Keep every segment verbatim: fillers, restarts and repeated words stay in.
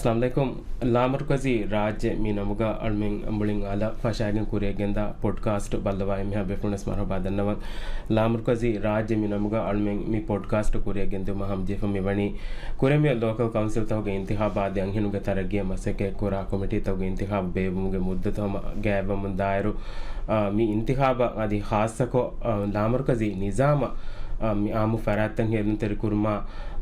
އައްސަލާމު ޢަލައިކުމް. ލާމަރުކަޒީ ރާއްޖެ މި ނަމުގަ އަޅުމެން މުޅިން އަލަށް ފަށާގެން ކުރިއަށް ގެންދާ ޕޮޑްކާސްޓް ބައްލަވާ އެންމެހާ ބޭފުޅުންނަސް މަރުޙަބާ ދަންނަވަން. ލާމަރުކަޒީ ރާއްޖެ މި ނަމުގަ އަޅުމެން މި ޕޮޑްކާސްޓް ކުރިއަށް ގެންދިއުމަށް ހަމަޖެހިފަ މިވަނީ ކުރެމިޔަ ލޯކަލް ކައުންސިލްތަކުގެ އިންތިޚާބާ އަދި އަންހެނުންގެ ތަރައްގީއަށް މަސައްކަތް ކުރާ ކޮމިޓީތަކުގެ އިންތިޚާބު ބޭއްވުމުގެ މުއްދަތު ހަމަ ގާތްވަމުން ދާއިރު، އާ، މި އިންތިޚާބަށް އަދި ޚާއްޞަކޮށް، އާ، ލާމަރުކަޒީ ނިޒާމަށް، އާ، މި އާއްމު ފަރާތްތައް ހޭލުންތެރިކުރުމާ،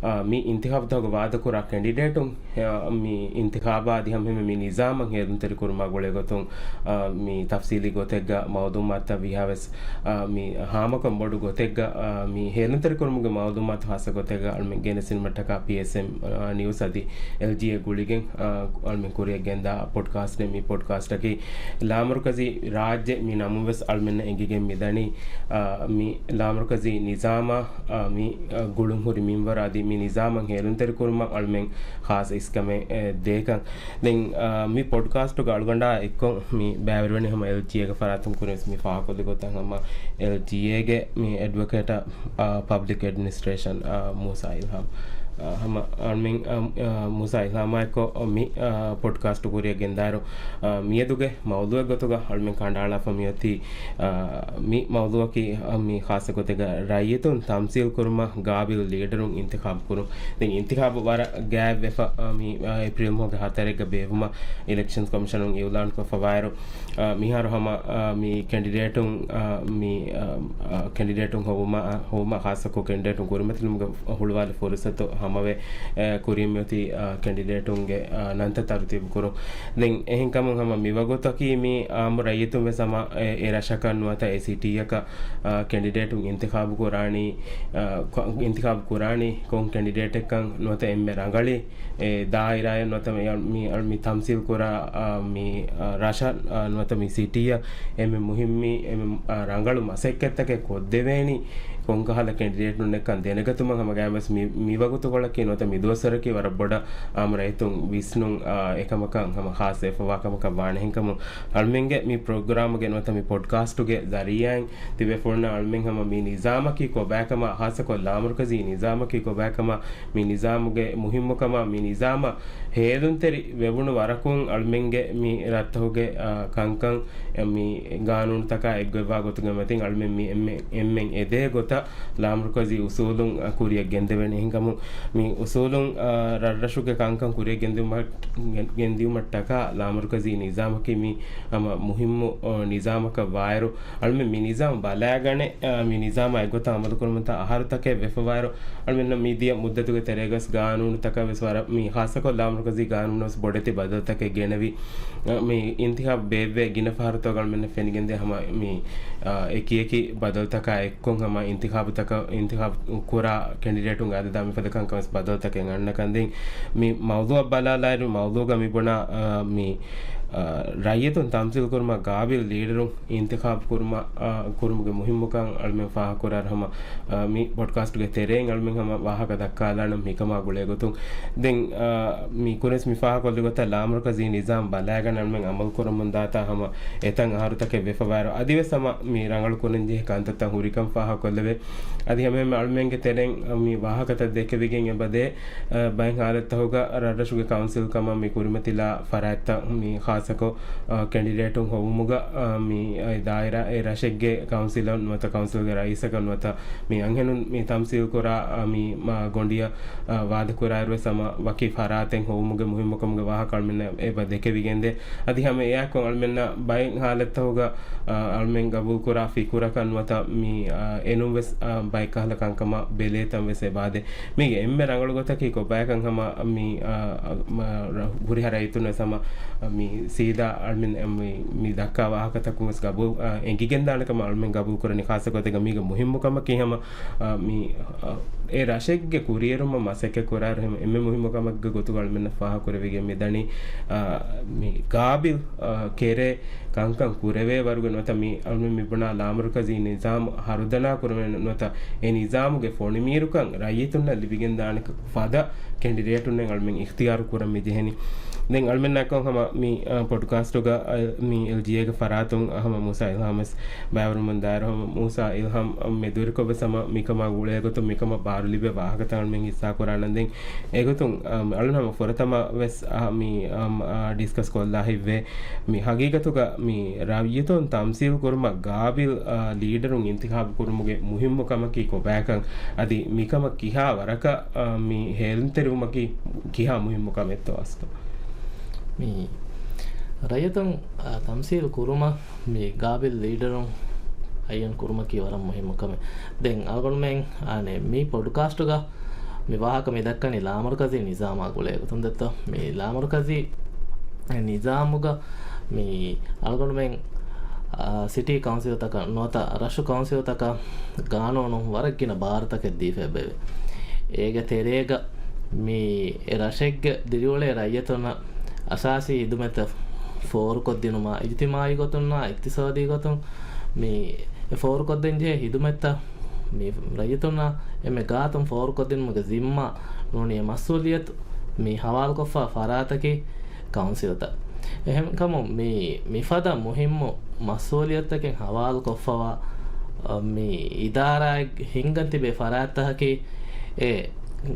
އާ، މި އިންތިޚާބުތަކުގަ ވާދަކުރާ ކެނޑިޑޭޓުން، އާ، މި އިންތިޚާބާ އަދި ހަމަ މި ނިޒާމަށް ހޭލުންތެރިކުރުމާ ގުޅޭގޮތުން، އާ، މި ތަފްސީލީ ގޮތެއްގަ މައުލޫމާތުތައް ވީހާވެސް، އާ، މި ހާމަކަން ބޮޑު ގޮތެއްގަ، އާ، މި ހޭލުންތެރިކުރުމުގެ މައުލޫމާތު ޚާއްޞަ ގޮތެއްގަ އަޅުމެން ގެނެސްދިނުމަށްޓަކާ ޕީއެސްއެމް، އާ، ނިއުސް އަދި އެލްޖީއޭ ގުޅިގެން، އާ، އަޅުމެން ކުރިއަށް ގެންދާ ޕޮޑްކާސްޓެއް މި ޕޮޑްކާސްޓަކީ. ލާމަރުކަޒީ ރާއްޖެ މި ނަމުން ވެސް އަޅުމެންނަށް އެނގިގެން މިދަނީ، އާ، މި ލާމަރުކަޒީ ނިޒާމާ، އާ، މި، އާ، ގުޅުން ހުރި މިންވަރު އަދި މި ނިޒާމަށް ހޭލުންތެރިކުރުމަށް އަޅުމެން ޚާއްޞަ އިސްކަމެއް، އެ، ދޭކަން. ދެން، އާ، މި ޕޮޑްކާސްޓުގަ އަޅުގަނޑާ އެއްކޮށް މި ބައިވެރިވަނީ ހަމަ އެލްޖީއޭގެ ފަރާތުން ކުރިން ވެސް މި ފާހަގަކޮށްލި ގޮތަށް ހަމަ އެލްޖީއޭގެ މި އެޑްވޮކޭޓަށް، އާ، ޕަބްލިކް އެޑްމިނިސްޓްރޭޝަން، އާ، މޫސާ އިލްހާމް. އާ، ހަމަ އަޅުމެން، އާ، އާ، މޫސާ އިލްހާމާ އެއްކޮށް މި، އާ، ޕޮޑްކާސްޓު ކުރިއަށް ގެންދާއިރު، އާ، މިއަދުގެ މައުޟޫއެއް ގޮތުގަ އަޅުމެން ކަނޑައަޅާފަ މިއޮތީ، އާ، މި މައުޟޫއަކީ، އާ، މި ޚާއްޞަ ގޮތެއްގަ ރައްޔިތުން ތަމްސީލް ކުރުމަށް ގާބިލް ލީޑަރުން އިންތިޚާބު ކުރުން. ދެން އިންތިޚާބު ވަރަށް ގާތްވެފަ، އާ، މި، އާ، އޭޕްރީލް މަހުގެ ހަތަރެއްގަ ބޭއްވުމަށް އިލެކްޝަންސް ކޮމިޝަނުން އިއުލާންކޮށްފަވާއިރު، އާ، މިހާރު ހަމަ، އާ، މި ކެނޑިޑޭޓުން، އާ، މި، އާ، އާ، ކެނޑިޑޭޓުން ހޮވުމަށް، އާ، ހޮވުމަށް ޚާއްޞަކޮށް ކެނޑިޑޭޓުން ކުރިމަތިލުމުގެ ހުޅުވާލި ފުރުސަތު ހަމަވެ، އާ، ކުރިން މިއޮތީ، އާ، ކެނޑިޑޭޓުންގެ، އާ، ނަންތައް ތަރުތީބު ކުރުން. ދެން އެހެންކަމުން ހަމަ މިވަގުތަކީ މި އާއްމު ރައްޔިތުން ވެސް ހަމަ އެ، އެ ރަށަކަށް ނުވަތަ އެ ސިޓީއަކަށް، އާ، ކެނޑިޑޭޓުން އިންތިޚާބު ކުރާނީ، އާ، ކޮ-، އިންތިޚާބު ކުރާނީ ކޮން ކެނޑިޑޭޓެއްކަން ނުވަތަ އެންމެ ރަނގަޅީ އެ ދާއިރާއެއް ނުވަތަ މި، މި، މި ތަމްސީލް ކުރާ، އާ، މި، އާ، ރަށަށް، އާ، ނުވަތަ މި ސިޓީއަށް އެންމެ މުހިއްމީ، އެންމެ، އާ، ރަނގަޅު މަސައްކަތްތަކެއް ކޮށްދެވޭނީ ކޮންކަހަލަ ކެނޑިޑޭޓުންނެއްކަން ދެނެގަތުމަށް ހަމަ ގާތްވެސް މި، މި ވަގުތުކޮޅަކީ ނުވަތަ މި ދުވަސްވަރަކީ ވަރަށް ބޮޑަށް އާއްމު ރައްޔިތުން ވިސްނުން، އާ، އެކަމަކަށް ހަމަ ޚާއްޞަވެފަވާ ކަމަކަށް ވާނެ. އެހެންކަމުން އަޅުމެންގެ މި ޕްރޮގްރާމުގެ ނުވަތަ މި ޕޮޑްކާސްޓުގެ ޒަރީއާއިން ތިބޭފުޅުންނަށް އަޅުމެން ހަމަ މި ނިޒާމަކީ ކޮބާކަމަށް، ޚާއްޞަކޮށް ލާމަރުކަޒީ ނިޒާމަކީ ކޮބާކަމަށް، މި ނިޒާމުގެ މުހިއްމުކަމާ، މި ނިޒާމަށް ހޭލުންތެރި ވެވުނު ވަރަކުން އަޅުމެންގެ މި ރަށްތަކުގެ، އާ، ކަންކަން، އެ، މި ގާނޫނުތަކާ އެއްގޮތްވާ ގޮތުގެ މަތިން އަޅުމެން މި އެންމެ، އެންމެން އެދޭ ގޮތަށް ލާމަރުކަޒީ އުސޫލުން، އާ، ކުރިއަށް ގެންދެވޭނެ. އެހެންކަމުން މި އުސޫލުން، އާ، ރަށްރަށުގެ ކަންކަން ކުރިއަށް ގެންދިއުމަށް، ގެން، ގެންދިއުމަށްޓަކާ ލާމަރުކަޒީ ނިޒާމަކީ މި ހަމަ މުހިއްމު، އާ، ނިޒާމަކަށް ވާއިރު، އަޅުމެން މި ނިޒާމް ބަލާގަނެ، އާ، މި ނިޒާމާ އެއްގޮތަށް އަމަލުކުރުމުންތާ އަހަރުތަކެއް ވެފަވާއިރު، އަޅުމެންނަށް މި ދިޔަ މުއްދަތުގެ ތެރޭގަސް ގާނޫނުތަކަށް ވެސް ވަރަށް މި ޚާއްޞަކޮށް ލާމަރުކަޒީ ގާނޫނަށް ވެސް ބޮޑެތި ބަދަލުތަކެއް ގެނެވި، އާ، މި އިންތިޚާބު ބޭއްވޭ ގިނަ ފަހަރުތަކުގަ އަޅުމެންނަށް ފެނިގެންދޭ ހަމަ މި، އާ، އެކިއެކި ބަދަލުތަކާ އެއްކޮށް ހަމަ އިންތިޚާބުތަކަށް، އިންތިޚާބު ކުރާ ކެނޑިޑޭޓުންގެ އަދަދާ މިފަދަ ކަންކަން ވެސް ބަދަލުތަކެއް އަންނަކަން. ދެން މި މައުޟޫއަށް ބަލާލާއިރު، މައުޟޫގަ މި ބުނާ، އާ، މި، އާ، ރައްޔިތުން ތަމްސީލް ކުރުމަށް ގާބިލް ލީޑަރުން އިންތިޚާބު ކުރުމަށް، އާ، ކުރުމުގެ މުހިއްމުކަން އަޅުމެން ފާހަގަކުރާއިރު ހަމަ، އާ، މި ޕޮޑްކާސްޓުގެ ތެރެއިން އަޅުމެން ހަމަ ވާހަކަ ދައްކާލާނަން މިކަމާ ގުޅޭގޮތުން. ދެން، އާ، މި ކުރިންވެސް މި ފާހަގަކޮށްލި ގޮތަށް ލާމަރުކަޒީ ނިޒާމް ބަލާގަންނަ އަޅުމެން އަމަލު ކުރަމުންދާތާ ހަމަ އެތައް އަހަރުތަކެއް ވެފަވާއިރު، އަދިވެސް ހަމަ މި ރަނގަޅު ކުރަންޖެހޭ ކަންތައްތައް ހުރިކަން ފާހަގަކޮށްލެވޭ. އަދި ހަމައެހެންމެ އަޅުމެންގެ ތެރެއިން މި ވާހަކަތައް ދެކެވިގެން އެބަދޭ، އަ، ބައެއް ހާލަތްތަކުގަ ރަށްރަށުގެ ކައުންސިލް ކަމަށް މި ކުރިމަތިލާ ފަރާތްތައް މި ޚާއްޞަކޮށް، އަ، ކެނޑިޑޭޓުން ހޮވުމުގަ، އަ، މި އެ ދާއިރާ އެ ރަށެއްގެ ކައުންސިލަށް ނުވަތަ ކައުންސިލްގެ ރައީސަކަށް ނުވަތަ މި އަންހެނުން މި ތަމްސީލް ކުރާ، އަ، މި، މަ، ގޮނޑިއަށް، އަ، ވާދަކުރާއިރުވެސް ހަމަ ވަކި ފަރާތެއް ހޮވުމުގެ މުހިއްމުކަމުގެ ވާހަކަ އަޅުމެންނަށް އެބަ ދެކެވިގެންދޭ. އަދި ހަމަ އެއާއެކު އަޅުމެންނަށް ބައެއް ހާލަތްތަކުގަ، އަ، އަޅުމެން ގަބޫލުކުރާ ފިކުރަކަށް ނުވަތަ މި، އަ، އެނޫންވެސް، އަ، ބައެއް ކަހަލަ ކަންކަމަށް ބެލޭތަން ވެސް އެބާދޭ. މީގެ އެންމެ ރަނގަޅު ގޮތަކީ ކޮބާކަން ހަމަ މި، އަ، އަ، މަ، ރަ-، ހުރިހާ ރައްޔިތުން ވެސް ހަމަ މި ސީދާ އަޅުމެން މި، މި ދައްކާ ވާހަކަތަކުން ވެސް ގަބޫލް، އަ، އެނގިގެންދާނެ ކަމަށް އަޅުމެން ގަބޫލު ކުރަނީ. ޚާއްޞަ ގޮތެއްގަ މީގެ މުހިއްމު ކަމަކީ ހަމަ، އަ، މި، އަ، އެ ރަށެއްގެ ކުރިއެރުމަށް މަސައްކަތް ކުރާއިރު ހަމަ އެންމެ މުހިއްމު ކަމެއްގެ ގޮތުގަ އަޅުމެންނަށް ފާހަގަކުރެވިގެން މިދަނީ، އަ، މި ގާބިލް، އަ، ކެރޭ ކަންކަން ކުރެވޭ ވަރުގެ ނުވަތަ މި އަޅުމެން މި ބުނާ ލާމަރުކަޒީ ނިޒާމް ހަރުދަނާ ކުރުމެއް ނުވަތަ އެ ނިޒާމުގެ ފޮނިމީރުކަން ރައްޔިތުންނަށް ލިބިގެންދާނެ ފަދަ ކެނޑިޑޭޓުންނެއް އަޅުމެން އިޚްތިޔާރު ކުރަން މި ޖެހެނީ. ދެން އަޅުމެންނާއެކު ހަމަ މި، އަ، ޕޮޑްކާސްޓުގަ، އަ، މި އެލްޖީއޭގެ ފަރާތުން ހަމަ މޫސާ އިލްހާމް ވެސް ބައިވެރިވަމުން ދާއިރު ހަމަ މޫސާ އިލްހާމް މެދުވެރިކޮށް ވެސް ހަމަ މިކަމާ ގުޅޭގޮތުން މިކަމަށް ބާރު ލިބޭ ވާހަކަތައް އަޅުމެން ހިއްސާ ކުރާނަން. ދެން އެގޮތުން، އަ، އަޅުން ހަމަ ފުރަތަމަ ވެސް، އަ، މި، އަ، އަ، ޑިސްކަސް ކޮށްލާ ހިތްވޭ. މި ހަގީގަތުގަ މި ރައްޔިތުން ތަމްސީލް ކުރުމަށް ގާބިލް، އާ، ލީޑަރުން އިންތިޚާބު ކުރުމުގެ މުހިއްމު ކަމަކީ ކޮބާކަން، އަދި މިކަމަށް ކިހާ ވަރަކަށް، އާ، މި ހޭލުންތެރިވުމަކީ ކިހާ މުހިއްމު ކަމެއްތޯ އަސްލު؟ މި ރައްޔިތުން، އާ، ތަމްސީލް ކުރުމަށް މި ގާބިލް ލީޑަރުން އައްޔަން ކުރުމަކީ ވަރަށް މުހިއްމު ކަމެއް. ދެން އަޅުގަނޑުމެން، އާނެ، މި ޕޮޑްކާސްޓުގަ މި ވާހަކަ މި ދައްކަނީ ލާމަރުކަޒީ ނިޒާމާ ގުޅޭ ގޮތުން ދެއްތޯ. މި ލާމަރުކަޒީ ނިޒާމުގަ މި އަޅުގަނޑުމެން، އާ، ސިޓީ ކައުންސިލްތަކަށް ނުވަތަ ރަށު ކައުންސިލްތަކަށް ގާނޫނުން ވަރަށް ގިނަ ބާރުތަކެއް ދީފަ އެބައެވެ. އޭގެ ތެރޭގަ މި އެ ރަށެއްގެ ދިރިއުޅޭ ރައްޔިތުންނަށް އަސާސީ ހިދުމަތްތައް ފޯރުކޮށްދިނުމާ، އިޖުތިމާއީ ގޮތުންނާ، އިޤްތިޞާދީ ގޮތުން މި އެ ފޯރުކޮށްދޭން ޖެހޭ ހިދުމަތްތައް މި ރައްޔިތުންނަށް އެންމެ ގާތުން ފޯރުކޮށްދިނުމުގެ ޒިންމާ ނޫނީ މަސްއޫލިއްޔަތު މި ހަވާލުކޮށްފާ ފަރާތަކީ ކައުންސިލްތައް. އެހެންކަމުން މި، މިފަދަ މުހިއްމު މަސްއޫލިއްޔަތުތަކެއް ހަވާލުކޮށްފަވާ، މި އިދާރާއެއް ހިންގަން ތިބޭ ފަރާތްތަކަކީ އެ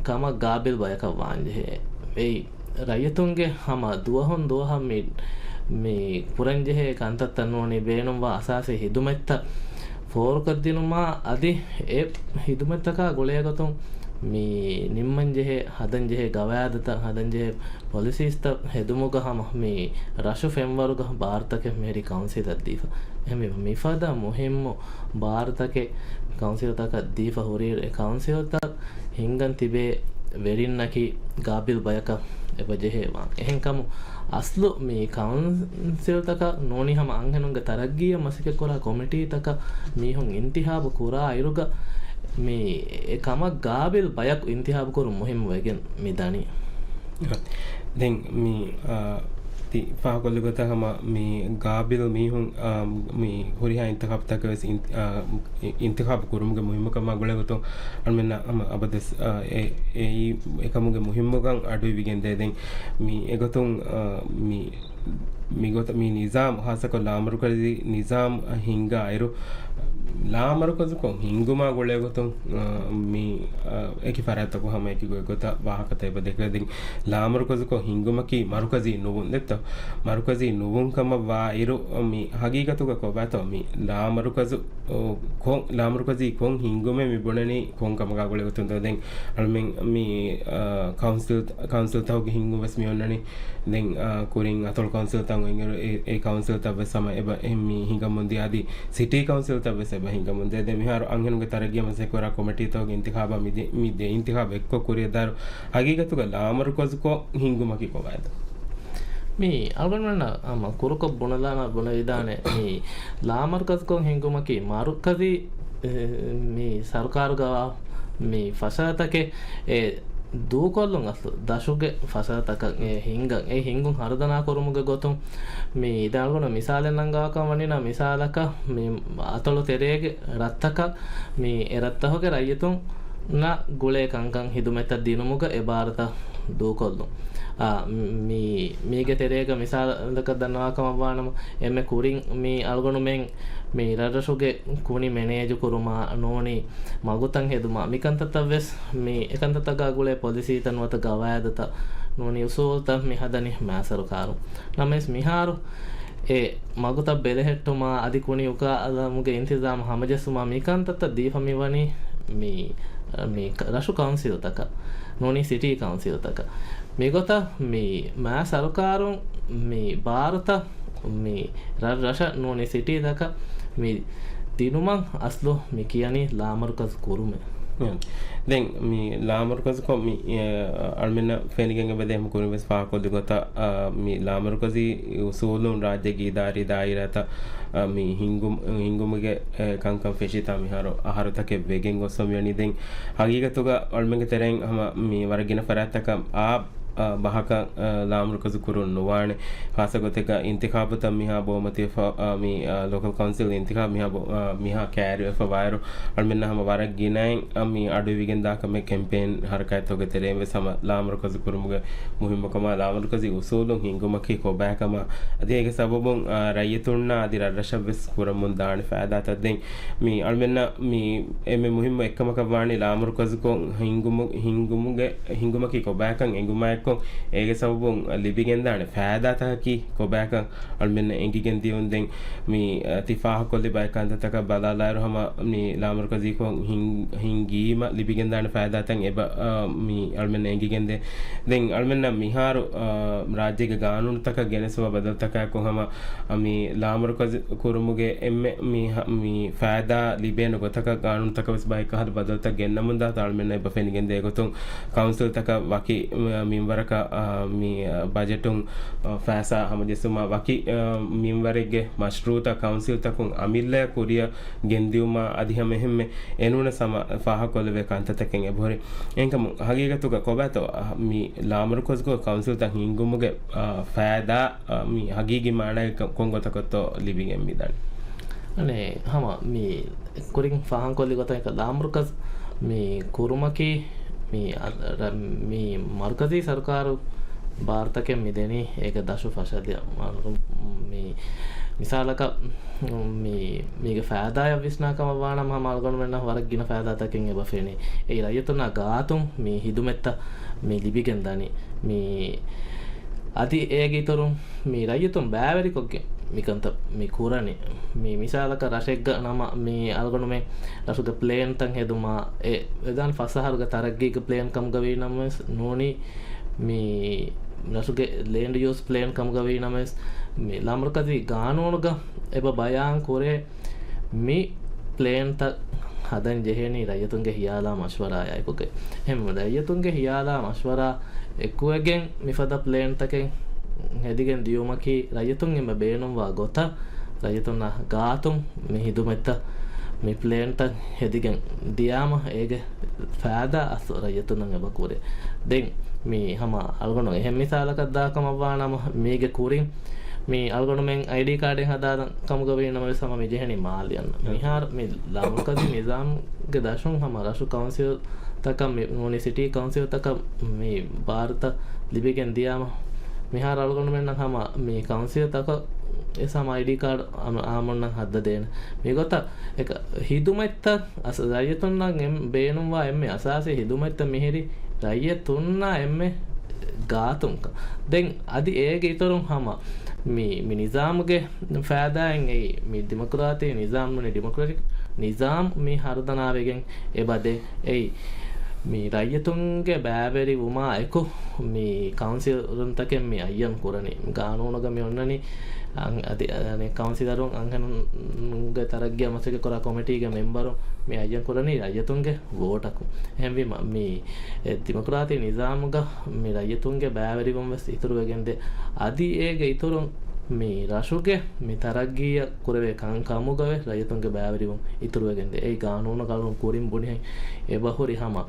ކަމަށް ގާބިލް ބަޔަކަށް ވާންޖެހޭ. އެއީ، ރައްޔިތުންގެ ހަމަ ދުވަހުން ދުވަހަށް މި، މި ކުރަންޖެހޭ ކަންތައްތައް ނޫނީ ބޭނުންވާ އަސާސީ ހިދުމަތްތައް ފޯރުކޮށްދިނުމާ އަދި އެ ހިދުމަތްތަކާ ގުޅޭގޮތުން މި ނިންމަންޖެހޭ، ހަދަންޖެހޭ ގަވާއިދުތައް، ހަދަންޖެހޭ ޕޮލިސީސްތައް ހެދުމުގަ ހަމަ މި ރަށު ފެންވަރުގަ ބާރުތަކެއް މިހިރީ ކައުންސިލަށް ދީފަ. އެހެންވީމަ މިފަދަ މުހިއްމު ބާރުތަކެއް ކައުންސިލްތަކަށް ދީފަ ހުރިއިރު އެ ކައުންސިލްތައް ހިންގަން ތިބޭ ވެރިންނަކީ ގާބިލް ބަޔަކަށް އެބަ ޖެހޭ ވާން. އެހެންކަމުން އަސްލު މި ކައުންސިލްތަކަށް ނޫނީ ހަމަ އަންހެނުންގެ ތަރައްގީއަށް މަސައްކަތްކުރާ ކޮމިޓީތަކަށް މީހުން އިންތިހާބު ކުރާ އިރުގަ މި އެ ކަމަށް ގާބިލް ބަޔަކު އިންތިހާބު ކުރުން މުހިއްމު ވެގެން މި ދަނީ. ދެން މި، އާ، ތި ފާހަގަކޮށްލި ގޮތަށް ހަމަ މި ގާބިލް މީހުން، އާ، މި ހުރިހާ އިންތިޚާބުތަކަށް ވެސް އިން-، އާ، އި-، އިންތިޚާބު ކުރުމުގެ މުހިއްމުކަމާ ގުޅޭ ގޮތުން އަޅުމެންނަށް ހަމަ އަބަދުވެސް، އާ، އެ-، އެއީ އެކަމުގެ މުހިއްމުކަން އަޑުއިވިގެންދޭ. ދެން މި އެގޮތުން، އާ، މި މިގޮތަށް މި ނިޒާމް، ހާއްސަކޮށް ލާމަރުކަޒީ ނިޒާމް ހިންގާ އިރު، ލާމަރުކަޒުކޮށް ހިންގުމާ ގުޅޭގޮތުން، އާ، މި، އާ، އެކި ފަރާތްތަކު ހަމަ އެކި ގޮތްގޮތަށް ވާހަކަތައް އެބަ ދެކެވޭ. ދެން ލާމަރުކަޒުކޮށް ހިންގުމަކީ މަރުކަޒީ ނުވުން ދެއްތޯ؟ މަރުކަޒީ ނުވުން ކަމަށް ވާ އިރު، މި ހަގީގަތުގަ ކޮބާތޯ މި ލާމަރުކަޒު، އޯ، ކޮން، ލާމަރުކަޒީ ކޮން ހިންގުމެއް މި ބުނަނީ ކޮން ކަމަކާ ގުޅޭގޮތުންތޯ؟ ދެން އަޅުމެން މި، އާ، ކައުންސިލް، ކައުންސިލްތަކުގެ ހިންގުން ވެސް މި އޮންނަނީ. ދެން، އާ، ކުރިން އަތޮޅު ކައުންސިލްތައް އޮތްއިރު އެ، އެ ކައުންސިލްތައް ވެސް ހަމަ އެބަ، އެ މި ހިނގަމުންދިޔަ އަދި ސިޓީ ކައުންސިލްތައް ވެސް އެބަ ހިނގަމުންދޭ. ދެން މިހާރު އަންހެނުންގެ ތަރައްގީއަށް މަސައްކަތްކުރާ ކޮމިޓީތަކުގެ އިންތިޚާބަށް މި ދެ، މި ދެ އިންތިޚާބު އެއްކޮށް ކުރިއަށް ދާއިރު ހަގީގަތުގަ ލާމަރުކަޒުކޮށް ހިންގުމަކީ ކޮބާތޯ؟ މި އަޅުގަނޑުމެންނަށް ހަމަ ކުރުކޮށް ބުނެލާނަ ބުނެވިދާނެ މި ލާމަރުކަޒުކޮށް ހިންގުމަކީ މަރުކަޒީ، އެ، މި ސަރުކާރުގަ މި ފަށާތަކެއް އެ ދޫކޮށްލުން އަސްލު ދަށުގެ ފަށާތަކަށް އެ ހިންގަން، އެ ހިންގުން ހަރުދަނާ ކުރުމުގެ ގޮތުން މި ދާޅުގަނޑު މިސާލެއް ނަންގަވާކަށް ވަނީނަ މިސާލަކަށް މި އަތޮޅު ތެރޭގެ ރަށްތަކަށް މި އެ ރަށްތަހުގެ ރައްޔިތުންނަށް ގުޅޭ ކަންކަން ހިދުމަތްތައް ދިނުމުގަ އެ ބާރުތައް ދޫކޮށްލުން. އާ، މި، މީގެ ތެރޭގަ މިސާލަކަށް ދަންނަވާކަމަށްވާނަމަ، އެންމެ ކުރިން މި އަޅުގަނޑުމެން މި ރަށްރަށުގެ ކުނި މެނޭޖު ކުރުމާ ނޫނީ މަގުތައް ހެދުމާ، މިކަންތައްތައް ވެސް މި އެކަންތައްތަކާ ގުޅޭ ޕޮލިސީތައް ނުވަތަ ގަވާއިދުތައް ނޫނީ އުސޫލުތައް މި ހަދަނީ މާ ސަރުކާރުން. ނަމަވެސް މިހާރު އެ މަގުތައް ބެލެހެއްޓުމާ އަދި ކުނި އުކާލުމުގެ އިންތިޒާމް ހަމަޖެއްސުމާ މިކަންތައްތައް ދީފަ މިވަނީ މި، މި ރަށު ކައުންސިލްތަކަށް ނޫނީ ސިޓީ ކައުންސިލްތަކަށް. މިގޮތަށް މި މާ ސަރުކާރުން މި ބާރުތައް މި ރަށް ރަށަށް ނޫނީ ސިޓީތަކަށް މި ދިނުމަށް އަސްލު މި ކިޔަނީ ލާމަރުކަޒު ކުރުމޭ. ދެން މި ލާމަރުކަޒުކޮށް މި، އެ، އަޅުމެންނަށް ފެނިގެން އެބަދޭ ކުރިން ވެސް ފާހަގަކޮށްލި ގޮތަށް، އާ، މި ލާމަރުކަޒީ އުސޫލުން ރާއްޖޭގެ އިދާރީ ދާއިރާތައް، އާ، މި ހިންގުމު-، ހިންގުމުގެ، އެ، ކަންކަން ފެށިތާ މިހާރު އަހަރުތަކެއް ވެގެން ގޮސްފަ މިވަނީ. ދެން ހަގީގަތުގަ އަޅުމެންގެ ތެރެއިން ހަމަ މި ވަރަށް ގިނަ ފަރާތްތަކަށް އާ އާ، ބަހަކަށް، އާ، ލާމަރުކަޒު ކުރުން ނުވާނެ. ޚާއްޞަ ގޮތެއްގަ އިންތިޚާބުތައް މިހާ ބޯމަތިވެފަ، އާ، މި، އާ، ލޯކަލް ކައުންސިލް އިންތިޚާބު މިހާ ބޯ-، އާ، މިހާ ކައިރިވެފަ ވާއިރު، އަޅުމެންނަށް ހަމަ ވަރަށް ގިނައިން، އާ، މި އަޑުއިވިގެންދާ ކަމެއް ކެމްޕޭން ހަރަކާތްތަކުގެ ތެރެއިން ވެސް ހަމަ ލާމަރުކަޒު ކުރުމުގެ މުހިއްމުކަމާ، ލާމަރުކަޒީ އުސޫލުން ހިންގުމަކީ ކޮބާކަމާ، އަދި އޭގެ ސަބަބުން، އާ، ރައްޔިތުންނާ އަދި ރަށްރަށަށް ވެސް ކުރަމުން ދާނެ ފައިދާތައް ދެން މި އަޅުމެންނަށް މި އެންމެ މުހިއްމު އެއްކަމަކަށް ވާނީ ލާމަރުކަޒުކޮށް ހިންގުމު-، ހިންގުމުގެ، ހިންގުމަކީ ކޮބާކަން އެނގުމާއެއްކޮށް، އޭގެ ސަބަބުން ލިބިގެންދާނެ ފައިދާތަކަކީ ކޮބާކަން އަޅުމެންނަށް އެނގިގެން ދިޔުން. ދެން މި، އަ، ތި ފާހަގަކޮށްލިބާ އެ ކަންތައްތަކަށް ބަލާލާއިރު ހަމަ މި ލާމަރުކަޒީކޮށް ހިން-، ހިންގީމަ ލިބިގެންދާނެ ފައިދާތައް އެބަ، އަ، މި އަޅުމެންނަށް އެނގިގެންދޭ. ދެން އަޅުމެންނަށް މިހާރު، އާ، ރާއްޖޭގެ ގާނޫނުތަކަށް ގެނެސްފަ ބަދަލުތަކާއެކު ހަމަ، އާ، މި ލާމަރުކަޒު ކުރުމުގެ އެންމެ މި ހަ-، މި ފައިދާ ލިބޭނެ ގޮތަކަށް ގާނޫނުތަކަށް ވެސް ބައެއްކަހަލަ ބަދަލުތައް ގެންނަމުންދާތާ އަޅުމެންނަށް އެބަ ފެނިގެންދޭ ގޮތުން ކައުންސިލްތަކަށް ވަކި، މި-، މިންވަރަކަށް، އާ، މި، އާ، ބަޖެޓުން، އާ، ފައިސާ ހަމަޖެއްސުމާ ވަކި، އާ، މިންވަރެއްގެ މަޝްރޫއުތައް ކައުންސިލްތަކުން އަމިއްލަޔަށް ކުރިއަށް ގެންދިއުމާ އަދި ހަމަ އެހެންމެ އެނޫނަސް ހަމަ ފާހަގަކޮށްލެވޭ ކަންތައްތަކެއް އެބަހުރި. އެހެންކަމުން ހަގީގަތުގަ ކޮބާތޯ، އަ، މި ލާމަރުކަޒުކޮށް ކައުންސިލްތައް ހިންގުމުގެ، އަ، ފައިދާ، އަ، މި ހަގީގީ މާނައިގަ ކޮ-، ކޮންގޮތަކަށްތޯ ލިބިގެން މިދަނީ؟ އަނެއް ހަމަ މި ކުރިން ފާހަގަކޮށްލި ގޮތަށް އެކަ ލާމަރުކަޒު މި ކުރުމަކީ މި އަ-، ރަ-، މި މަރުކަޒީ ސަރުކާރު ބާރުތަކެއް މި ދެނީ އޭގެ ދަށު ފަށަލި މި މިސާލަކަށް މި، މީގެ ފައިދާއަށް ވިސްނާ ކަމަށް ވާނަމަ ހަމަ އަޅުގަނޑުމެންނަށް ވަރަށް ގިނަ ފައިދާތަކެއް އެބަ ފެނި. އެއީ ރައްޔިތުންނާ ގާތުން މި ހިދުމަތްތައް މި ލިބިގެން ދަނީ. މި އަދި އޭގެ އިތުރުން މި ރައްޔިތުން ބައިވެރިކޮށްގެން މިކަންތައް މި ކުރަނީ. މި މިސާލަކަށް ރަށެއްގަ ނަމަ މި އަޅުގަނޑުމެން ރަށުގެ ޕްލޭންތައް ހެދުމާ އެ ވެދާން ފަސް އަހަރުގެ ތަރައްގީގެ ޕްލޭން ކަމުގަ ވީ ނަމަވެސް ނޫނީ މި ރަށުގެ ލޭންޑް ޔޫސް ޕްލޭން ކަމުގަ ވީ ނަމަވެސް މި ލާމަރުކަޒީ ގާނޫނުގަ އެބަ ބަޔާން ކުރޭ މި ޕްލޭންތައް ހަދަން ޖެހޭނީ ރައްޔިތުންގެ ހިޔާލާ މަޝްވަރާއާ އެކުގައި. އެހެން ރައްޔިތުންގެ ހިޔާލާ މަޝްވަރާ އެކުވެގެން މިފަދަ ޕްލޭންތަކެއް ހެދިގެން ދިޔުމަކީ ރައްޔިތުން އެންމެ ބޭނުންވާ ގޮތަށް ރައްޔިތުންނާ ގާތުން މި ހިދުމަތްތައް މި ޕްލޭންތައް ހެދިގެން ދިޔާމަ އޭގެ ފައިދާ އަސްލު ރައްޔިތުންނަށް އެބަ ކުރޭ. ދެން މި ހަމަ އަޅުގަނޑު އެހެން މިސާލަކަށް ދާ ކަމަށް ވާނަމަ މީގެ ކުރިން މި އަޅުގަނޑުމެން އައިޑީ ކާޑެއް ހަދާލަން ކަމުގަ ވީ ނަމަވެސް ހަމަ މި ޖެހެނީ މާލި އަންނަ. މިހާރު މި ލާމަރުކަޒީ ނިޒާމުގެ ދަށުން ހަމަ ރަށު ކައުންސިލް ތަކަށް މި ނޫނީ ސިޓީ ކައުންސިލްތަކަށް މި ބާރުތައް ލިބިގެން ދިޔާމަ، މިހާރު އަޅުގަނޑުމެންނަށް ހަމަ މި ކައުންސިލްތަކަށް ވެސް ހަމަ އައިޑީ ކާޑް އާ-، އާއްމުންނަށް ހައްދަދޭނެ. މިގޮތަށް އެކަ ހިދުމަތްތައް އަސް-، ރައްޔިތުންނަށް އެން-، ބޭނުންވާ އެންމެ އަސާސީ ހިދުމަތްތައް މިހިރީ ރައްޔިތުންނާ އެންމެ ގާތުން. ދެން އަދި އޭގެ އިތުރުން ހަމަ މި، މި ނިޒާމުގެ ފައިދާއިން އެއީ މި ޑިމޮކްރާތީ ނިޒާމް ނޫނީ ޑިމޮކްރެޓިކް ނިޒާމް މި ހަރުދަނާވެގެން އެބަދޭ. އެއީ މި ރައްޔިތުންގެ ބައިވެރިވުމާ އެކު މި ކައުންސިލުންތަކެއް މި އައްޔަން ކުރަނީ. ގާނޫނުގަ މި އޮންނަނީ އަން-، އަދި، އަނެއް ކައުންސިލަރުން އަންހެނުންގެ ތަރައްގީއަށް މަސައްކަތް ކުރާ ކޮމިޓީގެ މެމްބަރުން މި އައްޔަން ކުރަނީ ރައްޔިތުންގެ ވޯޓަކުން. އެހެންވީމަ، މި އެ ދިމޮކްރާތީ ނިޒާމުގަ މި ރައްޔިތުންގެ ބައިވެރިވުން ވެސް އިތުރުވެގެންދޭ. އަދި އޭގެ އިތުރުން މި ރަށުގެ މި ތަރައްގީއަށް ކުރެވޭ ކަން ކަމުގަވެ ރައްޔިތުންގެ ބައިވެރިވުން އިތުރުވެގެންދޭ. އެއީ ގާނޫނު ގަޅުން ކުރިން ބުނިހެން އެބަހުރި ހަމަ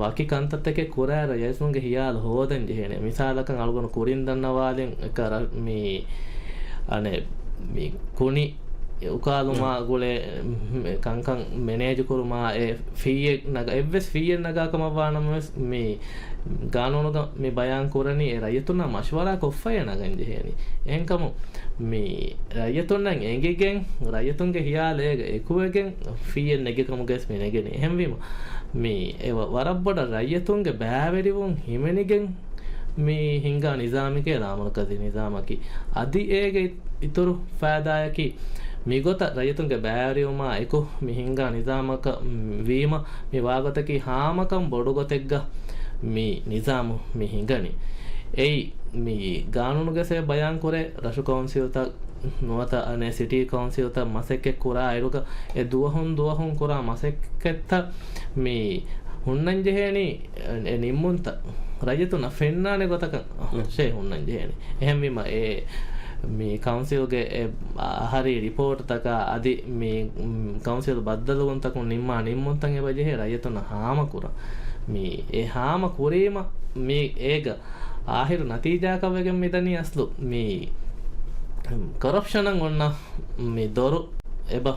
ވަކި ކަންތައްތަކެއް ކުރާ ރައްޔިތުންގެ ހިޔާލު ހޯދަން ޖެހޭނެ. މިސާލަކަށް އަޅުގަނޑު ކުރިން ދަންނަވާލިން އެކަ ރަ-، މި އަނެއް މި ކުނި އުކާލުމާ ގުޅޭ ކަންކަން މެނޭޖު ކުރުމާ އެ ފީއެއް ނަގަ-، އެއްވެސް ފީއެއް ނަގާ ކަމަށްވާ ނަމަވެސް މި ގާނޫނުގަ މި ބަޔާން ކުރަނީ އެ ރައްޔިތުންނާ މަޝްވަރާ ކޮށްފައޭ ނަގަން ޖެހޭނީ. އެހެންކަމުން މި ރައްޔިތުންނަށް އެނގިގެން ރައްޔިތުންގެ ހިޔާލޭގަ އެކުވެގެން ފީއެއް ނެގި ކަމުގަވެސް މި ނެގެނީ. އެހެންވީމަ މި އެ ވަ-، ވަރަށް ބޮޑަށް ރައްޔިތުންގެ ބައިވެރިވުން ހިމެނިގެން މި ހިންގާ ނިޒާމެކޭ ލާމަރުކަޒީ ނިޒާމަކީ. އަދި އޭގެ އިތުރު ފައިދާއަކީ، މިގޮތަށް ރައްޔިތުންގެ ބައިވެރިވުމާ އެކު މި ހިންގާ ނިޒާމަކަށް ވީމަ، މި ވާގޮތަކީ ހާމަކަން ބޮޑު ގޮތެއްގަ މި ނިޒާމު މި ހިނގަނީ. އެއީ، މި ގާނޫނުގަ ސޭ ބަޔާން ކުރޭ، ރަށު ކައުންސިލްތައް ނުވަތަ އަނެއް ސިޓީ ކައުންސިލްތައް މަސައްކަތް ކުރާ އިރުގަ އެ ދުވަހުން ދުވަހުން ކުރާ މަސައްކަތްތައް މި ހުންނަން ޖެހޭނީ، އެ ނިންމުންތައް ރައްޔިތުންނަށް ފެންނާނެ ގޮތަކަށް ޝޭ ހުންނަން ޖެހޭނީ. އެހެންވީމަ، އެ މި ކައުންސިލްގެ އެ އަހަރީ ރިޕޯޓްތަކާ އަދި މި ކައުންސިލް ބައްދަލުވުންތަކުން ނިންމާ ނިންމުންތައް އެބަ ޖެހޭ ރައްޔިތުންނަށް ހާމަކުރަން. މި އެ ހާމަ ކުރީމަ މި އޭގަ އާހިރު ނަތީޖާއަކަށް ވެގެން މިދަނީ އަސްލު މި ކޮރަޕްޝަނަށް އޮންނަ މި ދޮރު އެބަ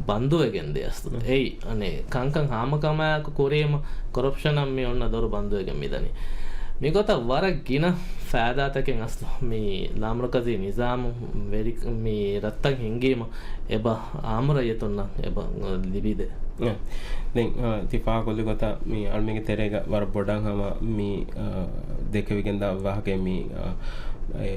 ބަންދުވެގެން ދޭ އަސްލު. އެއީ އަނެއް ކަންކަން ހާމަކަމާއެކު ކުރީމަ ކޮރަޕްޝަނަށް މި އޮންނަ ދޮރު ބަންދުވެގެން މިދަނީ. މިގޮތަށް ވަރަށް ގިނަ ފައިދާތަކެއް އަސްލު މި ލާމަރުކަޒީ ނިޒާމު ވެރި-، މި ރަށްތައް ހިންގީމަ އެބަ އާއްމު ރައްޔިތުންނަށް އެބަ ލިބިދޭ. އެ، ދެން، އާ، ތި ފާހަގަކޮށްލި ގޮތަށް މި އަޅުމެންގެ ތެރޭގަ ވަރަށް ބޮޑަށް ހަމަ މި، އާ، ދެކެވިގެންދާ ވާހަކައެއް މި، އާ،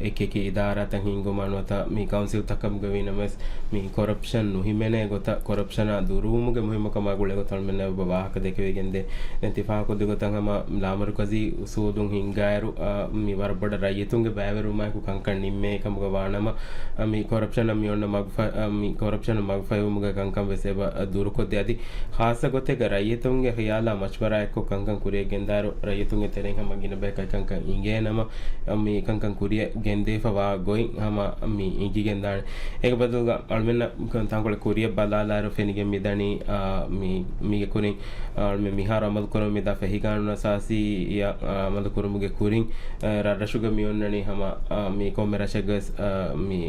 އެކި އެކި އިދާރާތައް ހިންގުމާ ނުވަތަ މި ކައުންސިލްތަކުގަ ވީނަމަވެސް މި ކޮރަޕްޝަން ނުހިމެނޭ ގޮތަށް ކޮރަޕްޝަނާ ދުރުވުމުގެ މުހިއްމުކަމާ ގުޅޭ ގޮތަށް އަޅުމެންނަށް އެބަ ވާހަކަ ދެކެވިގެންދޭ. ދެން ތި ފާހަގަކޮށްލި ގޮތަށް ހަމަ ލާމަރުކަޒީ އުސޫލުން ހިންގާއިރު، އާ، މި ވަރަށް ބޮޑަށް ރައްޔިތުންގެ ބައިވެރިވުމާއެކު ކަންކަން ނިންމޭ ކަމުގަ ވާނަމަ، އާ، މި ކޮރަޕްޝަނަށް މި އޮންނަ މަގުފަ-، އާ، މި ކޮރަޕްޝަނަށް މަގުފަހިވުމުގެ ކަންކަން ވެސް އެބަ ދުރުކޮށްދޭ. އަދި ޚާއްސަ ގޮތެއްގަ ރައްޔިތުންގެ ޚިޔާލާ މަޝްވަރާ އެއްކޮށް ކަންކަން ކުރިޔަށް ގެންދާއިރު، ރައްޔިތުންގެ ތެރެއިން ހަމަ ގިނަ ބަޔަކަށް ކަންކަން އިނގޭނަމަ، އާ، މި ކަންކަން ކުރިޔަށް ގެންދެވިފަ ވާ ގޮތް ހަމަ މި އިނގިގެންދާނެ. އޭގެ ބަދަލުގަ އަޅުމެންނަށް ތަންކޮޅެއް ކުރިޔަށް ބަލާލާއިރު ފެނިގެން މިދަނީ، އާ، މި، މީގެ ކުރިން، އާ، އަޅުމެން މިހާރު އަމަލު ކުރަމުން މިދާ ފެހިގާނޫނު އަސާސީއަށް، އާ، އަމަލު ކުރުމުގެ ކުރިން، އާ، ރަށްރަށުގަ މި އޮންނަނީ ހަމަ، އާ، މި ކޮންމެ ރަށެއްގަވެސް، އާ، މި